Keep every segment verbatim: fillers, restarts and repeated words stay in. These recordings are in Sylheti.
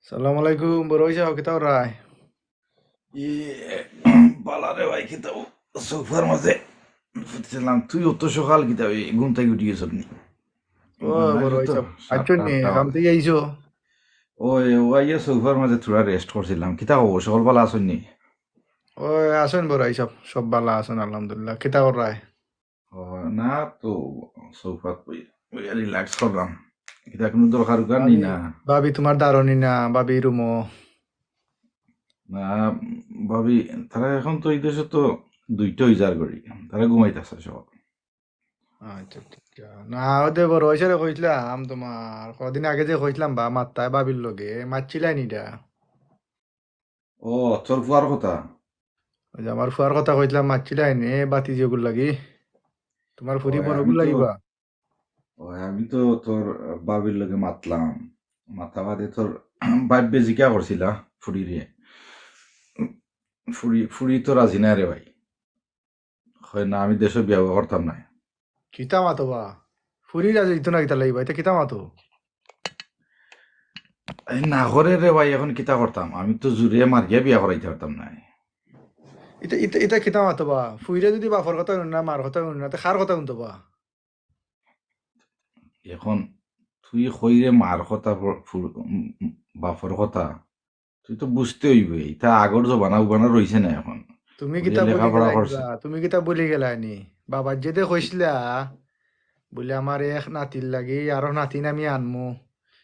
সালাম আলাইকুম, বড় ভাই সাব, কিতা কররায়? ই, বালা রে ভাই, কিতা অউ সোফার মাঝে ফুটছিলাম। তুই অত সকাল কিতা অউ ঘুম থাকি উঠি গেছস নি? ও, না, বড় ভাই তো সাব, আইছো নি? সাতটা, আটটা কাম বাজে। থাকি আইছো? ওই, ও আইয়া সোফার মাঝে থুড়া rest করছিলাম। কিতা খবর, সকল বালা আছইন নি? ওই, আছইন বড় ভাই সাব, সব বালা আছইন, আলহামদুলিল্লাহ। কিতা কররায়? ও, না তো, সোফাত বই, বইয়া relax করলাম। কিতা কুনু দরকার উকার নি ভাবি, না? ভাবি তুমার দারুনি না, ভাবি রুমো? না, ভাবি, তারা এখন তো ই দেশো তো দুইটা অইযার ঘড়ি, তারা ঘুমাইতাছে সব। আচ্ছা, আচ্ছা, আচ্ছা। না, ওই যে বড় ভাই সাবরে কইছলাম তুমার, কদিন আগে যে কইছলাম বা, মাততায় ভাবির লগে, মাতছিলায় নি ইটা? ও, তোর ফুয়ার কথা? ওই যে আমার ফুয়ার কথা কইছলাম, মাতছিলায় নি, এ বাতি যেগুর লাগি। তুমার ফুরি ওই, বড় আমি গুর তো, লাগি বা? ওই, আমি তো তোর ভাবির লগে মাতলাম। মাতা বাদে তোর ভাবিয়ে জিকা করছিলা ফুরিরে। ফুরি, ফুরি তো রাজি নায় রে ভাই। কয় না, আমি দেশো বিয়া করতাম নায়। কিতা মাতো বা? ফুরি রাজি অইতো না কিতার লাগি বা? ইতা কিতা মাতো? এই না করে রে ভাই, এখন কিতা করতাম? আমি তো জুরে মারিয়া বিয়া করাইতাম পারতাম নায়। ইতা, ইতা, ইতা কিতা মাতো বা? ফুরিয়ে যুদি বাপর কথা হুনে না, মার কথা হুনে না, তে কার কথা হুনতো বা? এখন তুই কইরে মার কথা, ফু-, ফু-, উম, উম, বাপর কথা, তুই তো বুঝতে অইবো, ইতা আগর জমানা উবানা রইছে না এখন। তুমি ফুরিয়ে কিতা ভুলি লেখাপড়া গেলায় করছে। কিবা? তুমি কিতা ভুলি গেলায় নি? বাবায় যেদে কইছলা, বুলে আমার এক নাতির লাগি আরো নাতিন আমি আনমু।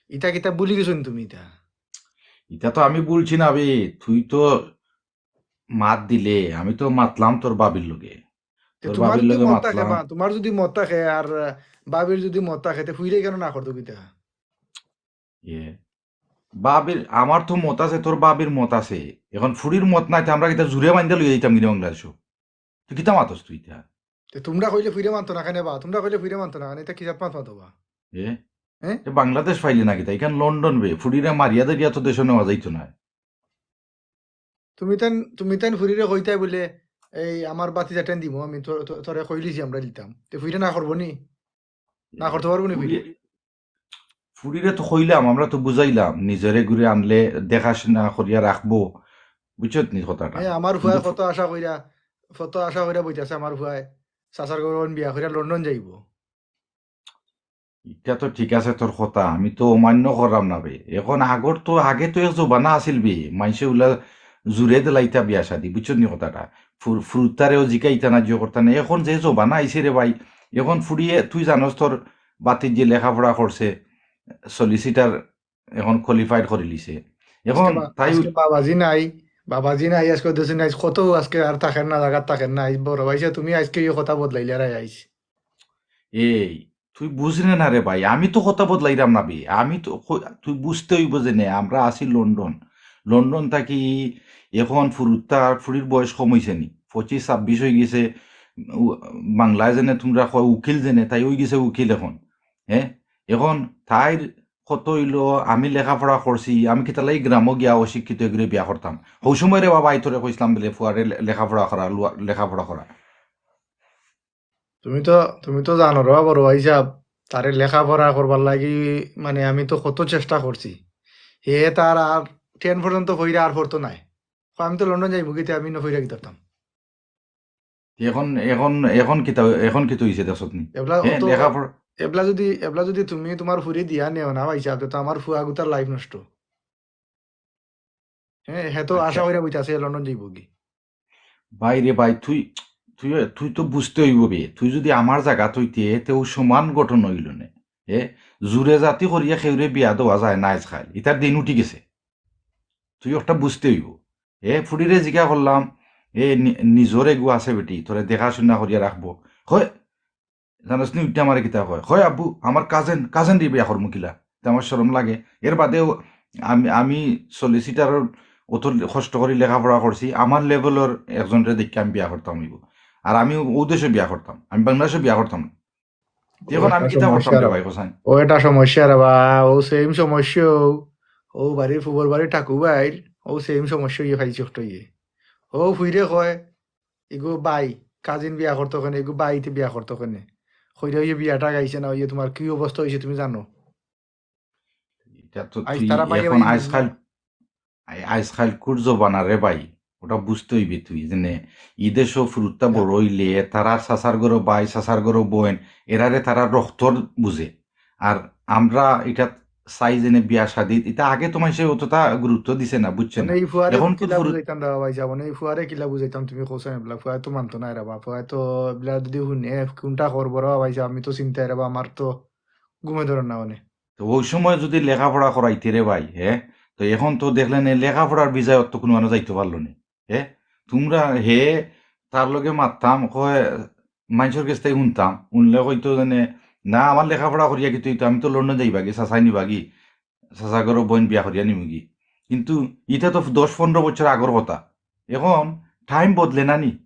ইতা কিতা ভুলি গেছো নি তুমি ইতা? ইতা তো আমি ভুলছি না বে, তুই তো মাত দিলে, আমি তো মাতলাম তোর ভাবির লগে। তে তোর তুমার ভাবির যুদি লগে মত থাকে মাতলাম। বা, তুমার যুদি মত থাকে আর, আহ, ভাবির যুদি মত থাকে, তে ফুরিয়ে কেনে না করতো কিতা? এ, ভাবির, আমার তো মত আছে, তোর ভাবির মত আছে। এখন ফুরির মত নাই, তে আমরা কিতা জুরে বান্ধিয়া লইয়া যাইতাম কিনা বাংলাদেশো? তুই কিতা মাতস তুই ইতা? তে তুমরা কইলে ফুরিয়ে মানতো না কেনে বা? তুমরা কইলে ফুরিয়ে মানতো না কেনে? ইতা কি জাত মাত মাতো বা? এ? এ? এ বাংলাদেশ পাইলে না কিতা? ইখান লন্ডন বে, ফুরিরে মারিয়া ধরিয়া তো দেশো নেওয়া যাইতো নায়। তুমি তাইন, তুমি তাইন ফুরিরে কইতায় বুলে, এই আমার ভাতিজাটাইন দিমু, আমি তো-, তো-, তোরে কইলিছি আমরা দিতাম। তে ফুরিয়ে না করবো নি? না করতো পারবো নি ফুরি? ফুরি-, ফুরিরে তো কইলাম, আমরা তো বুঝাইলাম, নিজর এগুরে আনলে দেখাশুনা করিয়া রাখবো, বুঝছত নি কথাটা? এ, আমার ফুয়ায় কিন্তু কত আশা কইরা, কত আশা কইরা বইতাছে আমার ফুয়ায়, চাচার ঘরো বিয়া করিয়া লন্ডন যাইবো। ইটা তো ঠিক আছে তোর কথা, আমি তো অমান্য কররাম না বে। এখন আগর তো, আগে তো এক জমানা আছিল বে, মাইনষে উলা জুরে দিলাইতা বিয়া শাদি, বুঝছত নি কথাটা? ফুর-, ফুরুত্তারেও জিকাইতা না, জিও করতা না। এখন যে জমানা আইছে রে ভাই, এখন ফুরিয়ে, তুই জানস তোর ভাতিজিয়ে লেখাপড়া করছে, solicitor এখন qualified করিলিছে। এখন আজকে বা-, তাই আজকে বাবাজি নাই, বাবাজি নাই, আজকে দেশে নাই, কত আজকে আর থাকের না, জাগাত থাকের না। আইজ বড় ভাইসাব, তুমি আজকে ই কথা বদলাইলায় আইজ। এই, তুই বুঝরে না রে ভাই, আমি তো কথা বদলাইরাম না বে। আমি তো ক-, তুই বুঝতে অইবো যে নে, আমরা আছি লন্ডন। লন্ডন থাকি এখন ফুরুত্তার, ফুরির বয়স কম অইছে নি, পঁচিশ ছাব্বিশ অইগেছে। উ-, বাংলায় যেনে তুমরা কও উকিল যেনে, তাই অইগেছে উকিল এখন। হ্যাঁ, এখন তাইর কত অইলো, আমি লেখাপড়া করছি, আমি কিতার লাগি গ্রামো গিয়া অশিক্ষিত এগুরে বিয়া করতাম? হউ সময় রে বাবা, আই তোরে কইছলাম বুলে ফুয়ারে লে-, লেখাপড়া করা, লুয়া-, লেখাপড়া করা। তুমি তো, তুমি তো জানো রে বড় ভাইসাব, তারে লেখাপড়া করবার লাগি, মানে, আমি তো কত চেষ্টা করছি। হে তার আর ten পর্যন্ত পইরা আর পড়তো নায়। কয়, "আমি তো লন্ডন যাইমু গি, তে আমি ইনো পইরা কিতা করতাম?" এখন, এখন, এখন কিতা, এখন কিতা অইছে দেখছত নি? এবলা হ্যাঁ, অত, লেখাপড়া এবলা যুদি, এবলা যুদি তুমি তুমার ফুরি দিয়া নেও না ভাইসাব, তে তো আমার ফুয়াগুতার life নষ্ট। হ্যাঁ, হে তো আশা আচ্ছা। কইরা বইতাছে লন্ডন যাইবো গি। ভাই রে ভাই, তুই, তুই, তুই তো বুঝতে অইবো বে। তুই যুদি আমার জাগাত অইতে, তে অউ সমান ঘটনা অইলো নে। এ, জুরে জাতি করিয়া কেউরে বিয়া দেওয়া যায় না আইজকাইল। ইতার দিন উঠি গেছে। তুই একটা বুঝতে অইবো। এ, ফুরিরে জিকা করলাম, এ, নি-, নিজর এগু আছে বেটি, তোরে দেখাশুনা করিয়া রাখবো। কয়, জানোস নি, উল্টা আমারে কিতা কয়? কয়, "আব্বু, আমার cousin, cousin রে বিয়া করমু কিলা? তে আমার শরম লাগে।" এর বাদেও আমি, আমি solicitor-র অত কষ্ট করি লেখাপড়া করছি, আমার level-র একজনরে দেখিয়া আমি বিয়া করতাম অইবো। আর আমি অউ দেশো বিয়া করতাম, আমি বাংলাদেশো বিয়া করতাম না। তে এখন আমি ওটা কিতা করতাম সমস্যা রে রে। ভাই, কছাইন? ও এটা সমস্যা রে বা, ও same সমস্যা, ও, ও বাড়ির ফুবর বাড়ি ঠাকু ভাইর, ও same সমস্যা অইয়া খাইছে অক্টইয়ে। ও ফুইরে কয়, "ইগু ভাই, cousin বিয়া করতো কেনে, ইগু ভাইতে বিয়া করতো কেনে?" কইরা অইয়ে বিয়াটা গাইছে না, অইয়ে তুমার কি অবস্থা অইছে তুমি জানো? ইটা তো আইজ তুই তারা বাইরে এখন বাইরে আইজকাল, আই-, আইজকাইলকুর জমানারে ভাই, ওটা বুঝতে অইবে তুই, যেনে ই দেশো ফুরুত্তা বড় অইলে, তারার চাচার ঘরো ভাই, চাচার ঘরো বইন, এরারে তারা রক্তর বুঝে। আর আমরা ইটা চাই যেনে বিয়া শাদিত, ইটা আগে তো মানষে অতটা গুরুত্ব দিছে না, বুঝছে না। মানে ই ফুয়ারে এখন তো কিলা ফুরুত- বুঝাইতাম রে বা ভাইসাব, মানে ই ফুয়ারে কিলা বুঝাইতাম, তুমি কওছাইন এবলা, ফুয়ায় তো মানতো নায় রে বা, ফুয়ায় তো এবলা যদি হুনে, কুনটা করবো রে বা ভাইসাব, আমি তো চিন্তায় রে বা, আমার তো ঘুমে ধরে না মানে। তো ওই সময় যদি লেখাপড়া করাইতে রে ভাই, হে, তো এখন তো দেখলে নে লেখাপড়ার ভিসায় অত কুনু মানুষ যাইতো পারলো নে। হে, তুমরা, হে, তার লগে মাততাম, কয়, মানষর গেছ থাকি হুনতাম, হুনলে কইতো যেনে, "না, আমার লেখাপড়া করিয়া কিতা অইতো, আমি তো লন্ডন যাইবাগি, চাচায় নিবাগি, চাচার ঘরো বইন বিয়া করিয়া নিমুগি।" কিন্তু ইটা তো দশ পনরো বছর আগর কথা। এখন time বদলে না নি?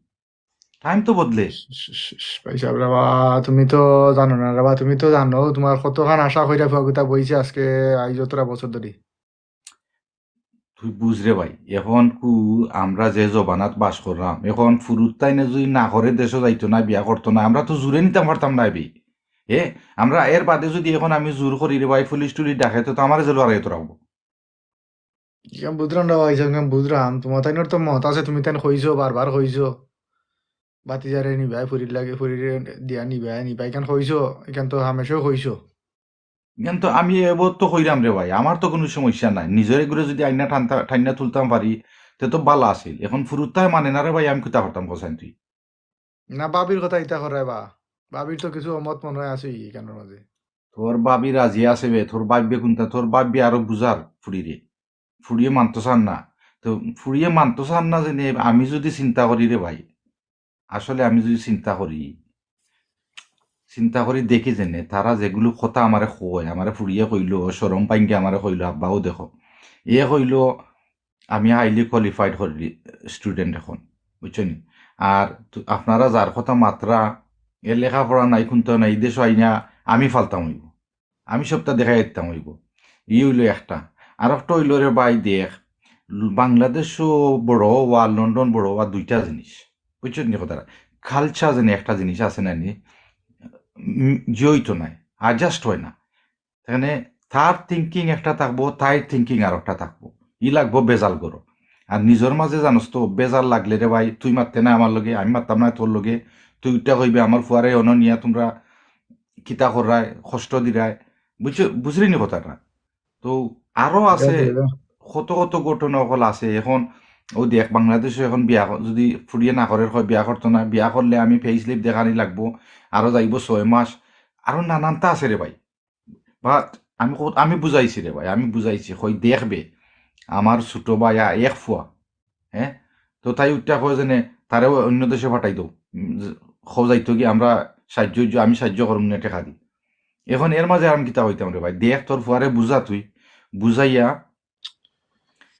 Time তো বদলে। শ-, শ-, শ-, ভাইসাব রে বা, তুমি তো জানো না রে বা, তুমি তো জানো, তুমার কতখান আশা কইরা ফুয়া গুতা বইছে আজকে আইজ অতটা বছর ধরি। তুই বুঝ রে ভাই, এখন কু আমরা যে জমানাত বাস কররাম, এখন ফুরুত্তাইনে যদি না করে দেশো যাইতো না, বিয়া করতো না, আমরা তো জুরে নিতাম পারতাম না এবে। এ, আমরা এর বাদে যদি এখন আমি জুর করি রে ভাই, পুলিশ টুলিশ ডাকে তো, তো আমারে জেলো আড়াইতো রাখবো। ইখান বুঝরাম রে বা ভাইসাব, ইখান বুঝরাম। তুমার তাইনর তো মত আছে, তুমি তাইন কইছো, বারবার কইছো। ভাতিজারে নিবায়, ফুরির লাগি, ফুরিরে দিয়া নিবায়, নিবায়, ইখান কইছো, ইখান তো হামেশাও কইছো। ইখান তো আমি এবো তো কইরাম রে ভাই, আমার তো কুনু সমস্যা নাই। নিজর এগুরে যদি আইনা টানতা-, টাইনা তুলতাম পারি, তে তো বালা আছিল। এখন ফুরুত্তায় মানে না রে ভাই, আমি কিতা করতাম কছাইন তুই? না, ভাবির কথা ইতা করায় বা। ভাবির তো কিছু অমত মনে অয় আছে ইখানর মাঝে। তোর ভাবি রাজি আছে বে, তোর ভাবিয়ে কুনতা, তোর ভাবিয়ে আরো বুঝার ফুরিরে। ফুরিয়ে মানতো চার না। তো ফুরিয়ে মানতো চার না যেনে আমি যদি চিন্তা করি রে ভাই, আসলে আমি যদি চিন্তা করি, চিন্তা করি দেখি যেনে তারা যেগুলো কথা আমারে কয়, আমারে ফুরিয়ে কইলো, শরম পাইঙ্গে আমারে কইলো, "আব্বাও দেখো।" এ কইলো, "আমি highly qualified করি student এখন, বুঝছো নি? আর তু-, আপনারা যার কথা মাতরা, এ লেখাপড়া নাই, কুনতা নাই, ই দেশো আইনা আমি ফালতাম অইবো, আমি সবটা দেখাই দিতাম অইবো।" ই অইলো একটা। আর একটা অইলো রে ভাই, দেখ, বাংলাদেশও বড় অওয়া, লন্ডন বড় অওয়া দুইটা জিনিস, বুঝছো নি কথাটা? Culture যেনে একটা জিনিস আছে না নি, উম, যে অইতো নায়, adjust অয় না। এখানে তার thinking একটা থাকবো, তাইর thinking আর একটা থাকবো, ই লাগবো বেজাল করো। আর নিজর মাঝে জানোস তো, বেজাল লাগলে রে ভাই, তুই মাততে না আমার লগে, আমি মাততাম না তোর লগে, তুই উঠা কইবে, "আমার ফুয়ারে অনো নিয়া তুমরা কিতা কররায়, কষ্ট দিরায়", বুঝছো, বুঝলি নি কথাটা? তো আরো আছে, কত কত ঘটনা অকল আছে। এখন ও দেখ, বাংলাদেশো এখন বিয়া ক-, যদি ফুরিয়ে না করের কয়, বিয়া করতো না, বিয়া করলে আমি pay slip দেখানি লাগবো, আরো যাইবো ছয় মাস, আরো নানানতা আছে রে ভাই। But আমি কত-, আমি বুঝাইছি রে ভাই, আমি বুঝাইছি, কই, "দেখবে, আমার ছোট ভাই আ-, এক ফুয়া, হ্যাঁ, তো তাই উঠা কয় যেনে তারে অন্য দেশো ফাটাই দেও, উম, যে, কও যাইতো কি আমরা সাহায্য, আমি সাহায্য করমু নে টেকা দি।" এখন এর মাঝে আমি কিতা কইতাম রে ভাই, দেখ তোর ফুয়ারে বুঝা তুই, বুঝাইয়া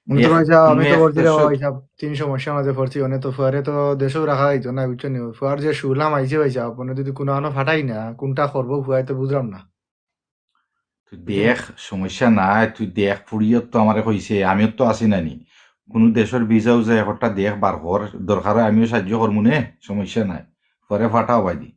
মানে তো এক ভাইসাব, আমি তো পড়ছি রে ভাইসাব, তিন সমস্যার মাঝে পড়ছি, মানে তো ফুয়ারে তো দেশো রাখা যাইতো না, বুঝছো নি? ফুয়ার যে সুলাম আইছে ভাইসাব, মানে যদি কুনু আনো ফাটাই না, কুনটা করবো ফুয়ায় তো বুঝলাম না। তুই দেখ, সমস্যা নাই, তুই দেখ, ফুরিয়ে তো আমারে কইছে, আমিও তো আছি না নি। কুনু দেশর ভিসা উজা একটা দেখ, বার কর, দরকার অয় আমিও সাহায্য করমু নে, সমস্যা নাই, পরে ফাটাও বাদি।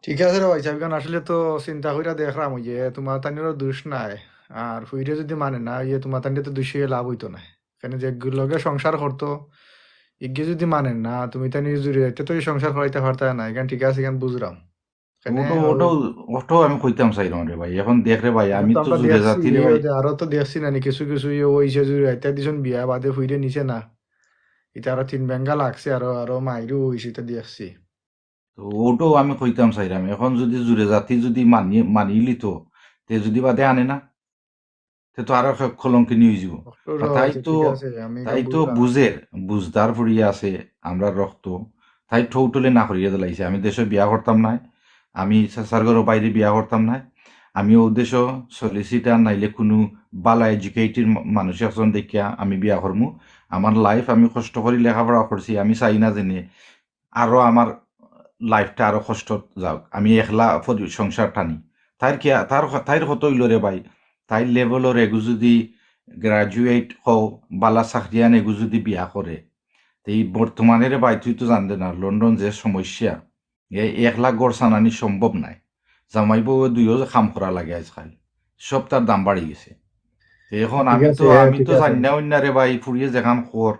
ঠিক আছে রে ভাইসাব, কারণ আসলে তো চিন্তা কইরা দেখরাম, ওই যে তুমার তাইনরও দুষ নাই, আর ফুরিয়ে যদি মানে না, ওই যে তুমার তাইনর তো দুষ অইয়া লাভ অইতো নায়। এখানে যে লগে সংসার করতো, ইগে যদি মানে না, তুমি তাইন জুরে যাইতে তো ই সংসার করাইতা পারতায় না, ইখান ঠিক আছে, ইখান বুঝরাম। ওটাও, ওটাও আমি কইতাম চাইরাম রে ভাই। এখন দেখ রে ভাই, আমি তো জুরে যাতি রে ভাই। আরো তো দেখছি না নি, কিছু কিছু ইয়ে অইছে, জুরে যাইতে দিছইন, বিয়া বাদে ফুরিয়ে নিছে না। ইতা আরো তিন বেঙ্গা লাগছে, আরো, আরো মাইরও অইছে, ইতা দেখছি। তো ওটাও আমি কইতাম চাইরাম, এখন যদি জুরে যাতি যদি মানি, মানিলিতো, তে যদি বাদে আনে না, তে তো আরো খ-, কলঙ্কিনী অইযিবো। তাই তো বুঝের, বুঝদার ফুরিয়ে আছে, আমরার রক্ত, তাই totally না করিয়া দিলাইছে। আমি দেশো বিয়া করতাম নায়, আমি চাচার ঘরো বাইরে বিয়া করতাম নায়। আমি ও দেশো solicitor নাইলে কুনু বালা educated মা-, মানুষ একজন দেখিয়া আমি বিয়া করমু। আমার life আমি কষ্ট করি লেখাপড়া করছি, আমি চাই না যেনে আরো আমার life টা আরো কষ্ট যাউক, আমি একলা পরি-, সংসার টানি। তাইর কি, তার, তাইর কত অইলো রে ভাই, তাইর level র এগু যদি graduate হও, বালা চাকরিয়ান এগু যদি বিয়া করে, তে ই বর্তমানে রে ভাই, তুই তো জানতে না, লন্ডন যে সমস্যা, এ একলা ঘর চালানি সম্ভব নায়। জামাই বউ দুইও যে কাম করা লাগে আজকাল, সব তার দাম বাড়ি গেছে। এখন ঠিক আমি আছে, তো, হ্যাঁ, আমি ঠিক তো আছে। জানি না অন্য রে ভাই, ফুড়িয়ে যেখান কর,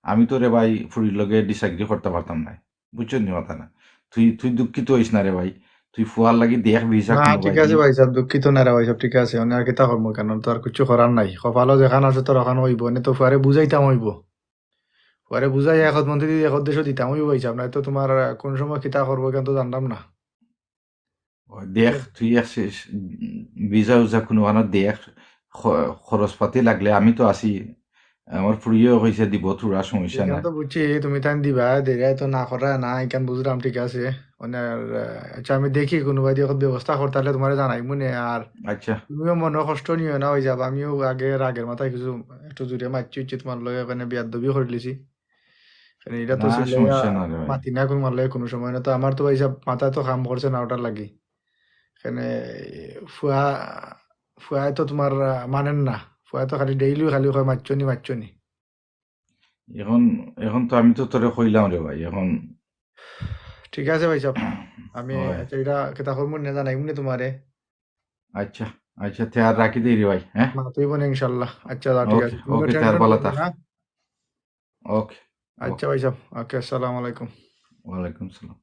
আমি তো রে ভাই ফুড়ির লগে disagree করতাম পারতাম না, বুঝছস নি কথা না? তুই, তুই দুঃখিত হইস না রে ভাই, তুই ফুয়ার লাগি দেখ ভিসা না, কোনো ঠিক ভাই আছে নি। ভাই সাহেব, দুঃখিত না রে ভাই সাহেব, ঠিক আছে, মানে আর কিতা করবো, কেন তো আর কিছু করার নাই, কপালো যেখান আছে তোর ওখান হইব, এনে তো ফুয়ারে বুঝাইতাম হইব, ফুয়ারে বুঝাই এক মন্ত্রী এক উদ্দেশ্য দিতাম হইব ভাই সাহেব, নাই তো তোমার কোন সময় কিতা করবো কেন তো জানলাম না। ও, দেখ, তুই এক শেষ, উম, ভিসা উজা কোনো কানো দেখ, খ-, খরচ পাতি লাগলে আমি তো আছি, আমার ফুড়িয়েও কইছে দিব, তোরা সমস্যা ইখান না। তো বুঝছি, তুমি তান দিবা, দেরিয়া তো না করা না, ইখান বুঝলাম, ঠিক আছে। মানে, আর, আহ, আচ্ছা, আমি দেখি কোনো বায়দি এখন ব্যবস্থা করতে পারলে তোমারে জানাই মনে, আর আচ্ছা। তুমিও মনে কষ্ট নিও না, হয়ে যাবে। আমিও আগে রাগের মাথায় কিছু একটু জুরে মারছি, হচ্ছে তোমার লগে ওখানে বিয়াদবি করে লিছি। কারণ এটা তো না, চিল্লাইয়া সমস্যা না রে ভাই। মাতি না কোনো মারলে কোনো সময় না। তো আমার তো ভাই সাহেব মাথায় তো কাম করছে না ওটার লাগি। এখানে ফুয়া, ফুয়ায় তো তোমার, আহ, মানেন না। ফুয়ায় তো খালি ডেইলি খালি কয়, "মারছো নি, মারছো নি।" এখন, এখন তো আমি তো তোরে কইলাম রে ভাই, এখন ঠিক আছে ভাই সাহেব, আমি হয়। আচ্ছা, এটা কিতা করবো না জানাই মনে তোমারে। আচ্ছা, আচ্ছা, তে আর রাখি দেই রে ভাই, হ্যাঁ? মা তুই বোন ইনশাল্লাহ। আচ্ছা, যা, ঠিক ওকে, আছে। তুমি তো ওকে, তে আর tension ভালো করবে থাক। না। ওকে, আচ্ছা ওকে। ভাই সাহেব, ওকে, আসসালামু আলাইকুম। ওয়ালাইকুম সালাম।